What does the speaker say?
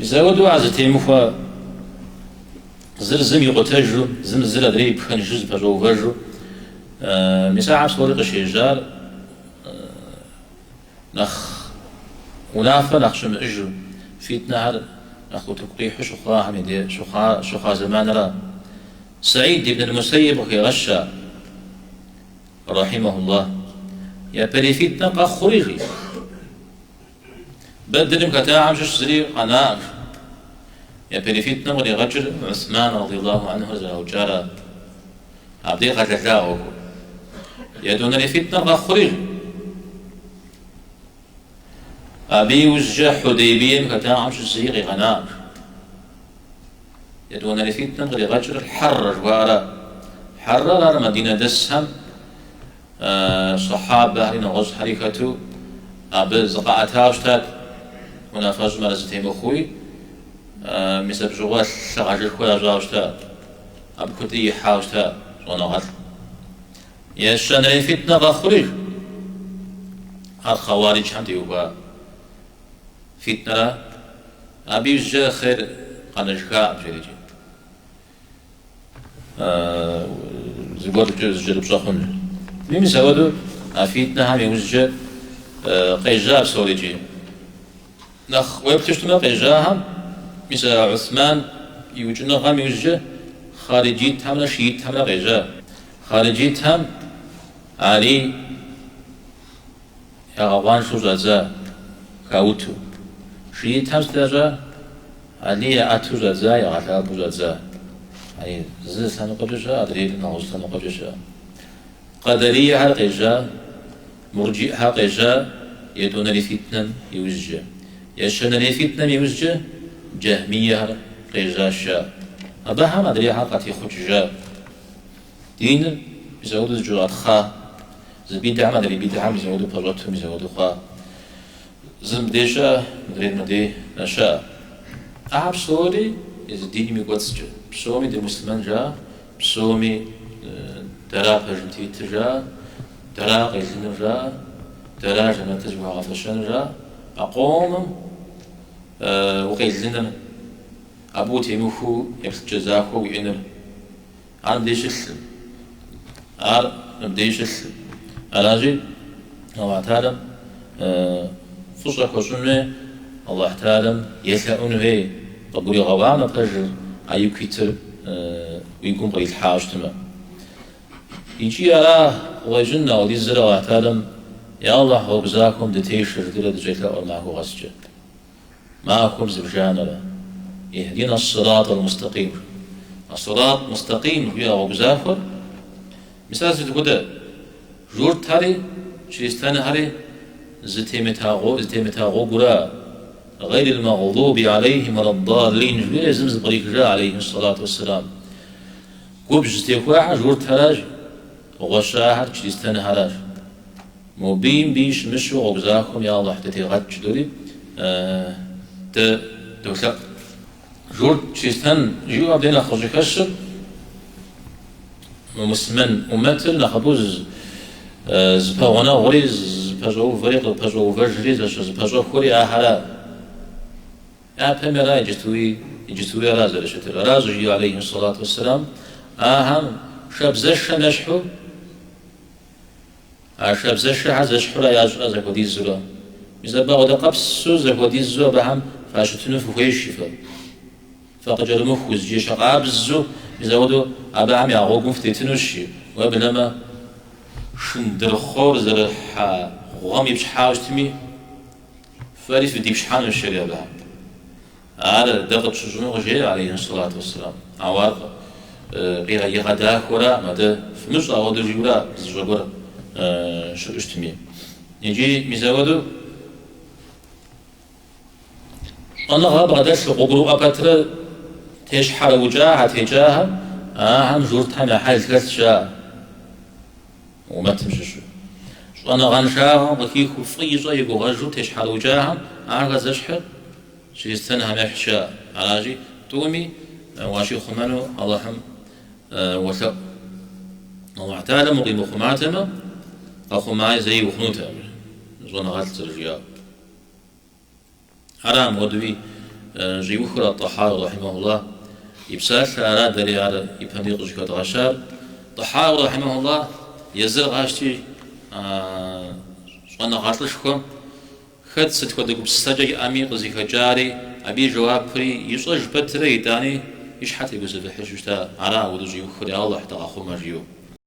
Мис ауэдэу ар зэтемыхуэ зыр зым икъутэжу, зым зыр адрей пхэнжу зыпэщӏэувэжу, мис ахэр псори къыщежьар нэхъ унафэ нэхъ щымыӏэжу, фитнэхэр нэхъ утыку къихьу щыхъуахэм я дей щыхъуа зэманыра. Саид ибн аль-Мусайиб къыхегъэщ ар, рахьимахуллах, япэрей фитнэ къэхъури, жи. Бэдрым хэтахэм щыщ зыри къэнаӏым. Япэрей фитнэм къригъэкӏыр Усман радиаллаху анхур зэраукӏара. Абдей къэлэла ӏуэхур. Етӏуанэрей фитнэр къэхъури, абы иужькӏэ Хьудейбием хэтахэм щыщ зыри къигъэнаӏым. Етӏуанэрей фитнэм къригъэкӏыр Хьэррэ жыхуаӏэра. Хьэррэр ар Мадинэ дэсхэм Сэхьабэхэри нэгъуэщӏхэри хэту абы зыкъаӏэтауэ щытат, унафэщӏым арэзы темыхъууи, мис абы щыгъуэ лъыгъажэшхуэ ящӏауэ щыта, абы куэди ихьауэ щыта щӏэныгъэлӏ. Ещанэрей фитнэ къэхъури, ар хъэуариджхэм теухуа фитнэра, абы иужькӏэ хъер къэнэжыхакъым, жери. Зыгуэркӏэ зыкӏэрыпщӏэ хъун. Мис ауэдэу а фитнэхэм иужькӏэ къежьа псори икӏи. Нэхъ уеплъу щытмэ къежьахэм, мис а Усман и укӏыныгъэм иужькӏэ хъариджитхэмрэ шиитхэмрэ къежьа. Хъариджитхэм Алий ягъэкъуаншэу щӏадза, хауту. Шиитхэм сыт ящӏа? Алий яӏэту щӏадза, ягъэлъапӏэу щӏадза. Ай, зы лъэныкъуэкӏэ щыӏэ, адрейр нэгъуэщӏ лъэныкъуэкӏэ щыӏэ. Къэдэриехэр къежьа, мурджиӏхэр къежьа етӏуанэрей фитнэм иужькӏэ. Ещанэрей фитнэм иужькӏэ джэхьмиехэр къежьащ жаӏэ. Абыхэм адрейхэр къатехъукӏыжа. Диныр мис ауэдэу зэкӏэщӏатхъа, зы бидгьэм адрей бидгьэм мис ауэдэу пэщӏэту мис ауэдэу хъуа. Зыр мыдей щыӏэ, мыдрейр мыдей щыӏэ. Ахэр псори езы диным и кӏуэцӏкӏэ. Псоми дымуслъымэн жаӏэ, псоми дэра пэжым тетыр жаӏэ, дэра къелынур жаӏэ, дэра жэнэтыр зыхуагъэфэщэнур жаӏэ. А къомым укъелыныр, абы утемыхуу еплъыкӏэ захуэ уиӏэныр. Ар мыбдей щылъым. Ар мыбдей щылъым. Аращи, Аллахь Тэхьэлам фӏыщӏэ хуэщӏын хуей, Аллахь Тэхьэлам елъэӏун хуей, къыбгуригъэӏуамэ пэжыр, а ику итыр уи гум кърилъхьауэ щытмэ. Икӏи ара къыщӏэкӏын апхуэдизрэ Аллахь Тэхьэлам, Я Аллахь, гъуэгу захуэм дытешэ, жытӏэурэ дыщӏелъэӏур махуэ къэскӏэ. Махуэм зыбжанэрэ, Ихдина ссират аль-мустакъим. А сират мустакъим жиӏэ гъуэгу захуэр, мис ар сыт хуэдэ? Журтхэри, чристэнхэри зытемыта гъуэгура? Гъейрил магъдуби алейхим уалад-даллин жиӏэри езым зыпкърихыжа алейхи ссалату уассалам. Губжь зытехуахэр журтхэращ, гъуэщахэр чристэнхэращ. Мо бийм бий щымыщу гъуэгу захуэм я Алыхь дытегъэт жыдори дэ долъэӏу. Журт чристэн жиӏэу абдей нэхъ къыщӏыхэщыр мы муслъымэн ӏумэтыр нэхъыбэу зыпэгъунэгъури, зыпэщӏэувэри, къыпэщӏэувэжри, зыпэщӏэхуэри ахьэра. Япэми ара иджыстуи, иджыстуи ара зэрыщытыр. Ара щӏыжиӏэр алейхи сэлату уэсселам, ахэм шабзэшэм ещхьу, А шабзэшэхэр зэщхьурэ ящӏрэ зэхуэдизурэ. Мис абы ауэдэ къэпсу зэхуэдизу абыхэм фащытыну фыхуейщи фэ. Факъыкӏэрымыхуу, зыкӏи ещхьыркъабзэу, мис ауэдэу абыхэм я гъуэгум фытетынущи, уеблэмэ шындырхъуор зэрыхьа гъуэм ипщхьауэ щытми, фэри фыдипщхьэнущ, жери абыхэм. Ар дэ къытщыщӏыну къыжеӏэ, алейхи сэлату уэсселам. Ауэ ар игъэдахэураӏым, атӏэ фымыщӏ ауэдэу жиӏэура зыщӏэ гуэр щыӏэу щытми. Икӏи мис ауэдэу щӏэныгъэ бгъэдэлъу къыгурыӏуэ пэтрэ тещхьэрыукӏахэр, текӏахэр, ахэм журтхэм я хьэл хэлъщ жаӏэ. Умэтым щыщу. Щӏэныгъэншагъэм къыхихыу фӏы ищӏэ и гугъэжу тещхьэрыукӏахэм ахэр зэщхьыр чристэнхэм ещхьщ жаӏэ. Аращи, тӏуми уащихъумэну Алыхьым уолъэӏу. Алыхь Тэхьэлам укъимыхъуматэмэ, къэхъумаи зэи ухъунутэкъым, щӏэныгъэлӏ зэрыжиӏау. Ара мыуэдуи щӏиухыр Ат-Тӏэхьауи рахьимэхуллахь и псалъэ, ара дэри ар ипэм дей къыщӏыхэдгъэщар. Тӏэхьауи рахьимэхуллахь езыр къащти щӏэныгъэлӏышхуэм хэт сыт хуэдэ гупсысэкӏэ иӏэми къызыхэкӏари, абы и жэуапри ищӏэж пэтрэ итӏани и щхьэ тегузэвыхьыжу щыта, ара ауэдэу щӏиухыр, я Алыхь, дыкъэхъумэ, жиӏэу.